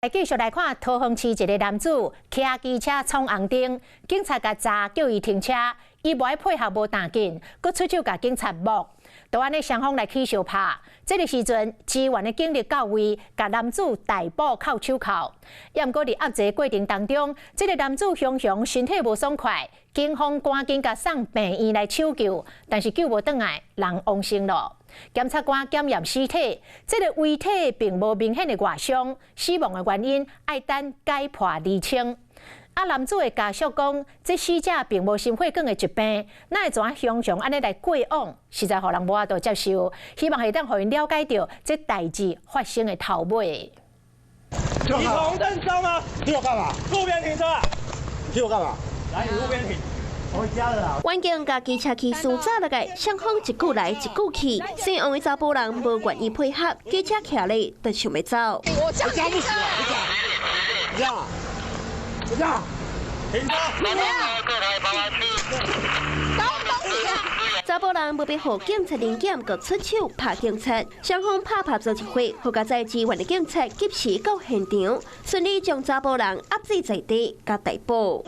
繼續來看桃園市一个男子騎機車闖紅燈，警察共查叫伊停車，伊無愛配合無擔緊，閣出手共警察摸，就按呢雙方來起相拍。這个時陣支援的警力到位，共男子逮捕銬手銬。也毋過佇押坐過程當中，這个男子雄雄身體無爽快，警方趕緊共送病院來搶救，但是救無轉來，人往生咯。檢察官檢驗屍體，這个遺體並無明顯的外傷，死亡的原因愛等解剖釐清。啊，男子的家屬講，這死者並無心血管的疾病，哪會怎雄雄按呢來過往，實在予人無法度接受。希望會當予𪜶了解著這代誌發生的頭尾。你紅燈知道嗎？踢我幹嘛？路邊停車。你踢我幹嘛？來，你路邊停。我回家了啦。遠警共機車騎士紮落來，雙方一句來一句去，姓王的查埔人無願意配合，機車騎咧就想欲走。我加不死啊！你講，你講，停車！搞東西啊！查埔人無欲予警察臨檢，閣出手拍警察，雙方拍拍做一會，好佳哉支援的警察及時到現場，順利將查埔人壓制在地，共逮捕。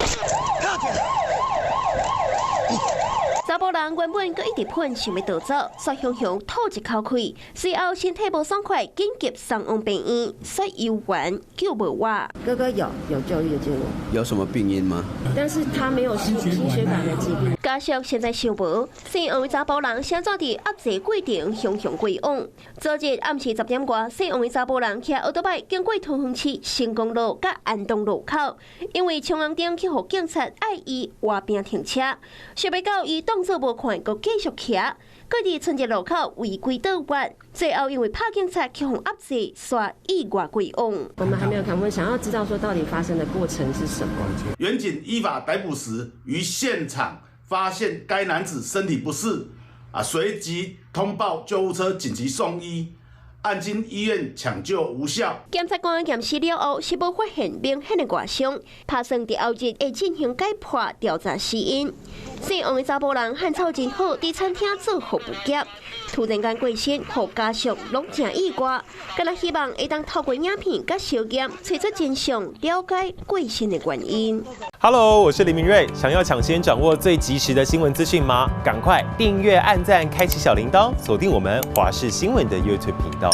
查埔人原本閣一直噴，想欲逃走，煞雄雄吐一口氣，隨後身體無爽快，緊急送往病院，煞猶原救無活。哥哥有就醫的記錄，有什麼病因嗎？但是他沒有心血管的疾病。家屬現在想無，姓王的查埔人啥怎佇押坐過程雄雄過往。昨日暗時10點外，姓王的查埔人騎歐多擺經過桃園市成功路佮安東路口，因為衝紅燈去予警察愛伊倚邊停車，想欲到伊當作無看，閣繼續騎，閣佇春節路口違規倒彎，最後因為拍警察去予壓制，煞意外歸往。我們還沒有看，我們想要知道說到底發生的過程是什麼。員警依法逮捕時，於現場發現該男子身體不適，啊，隨即通報救護車緊急送醫，案經醫院搶救無效。檢察官驗屍了後，是無發現明顯的外傷，拍算佇後日會進行解剖調查死因。姓王的查埔人漢草真好，佇餐廳做服務業，突然間過身，予家屬攏誠意外，敢若希望會當透過影片佮相驗，揣出真相，了解過身的原因。 Hello，我是林明瑞，想要搶先掌握最及時的新聞資訊嗎？趕快訂閱、按讚、開啟小鈴鐺，鎖定我們華視新聞的 YouTube 頻道。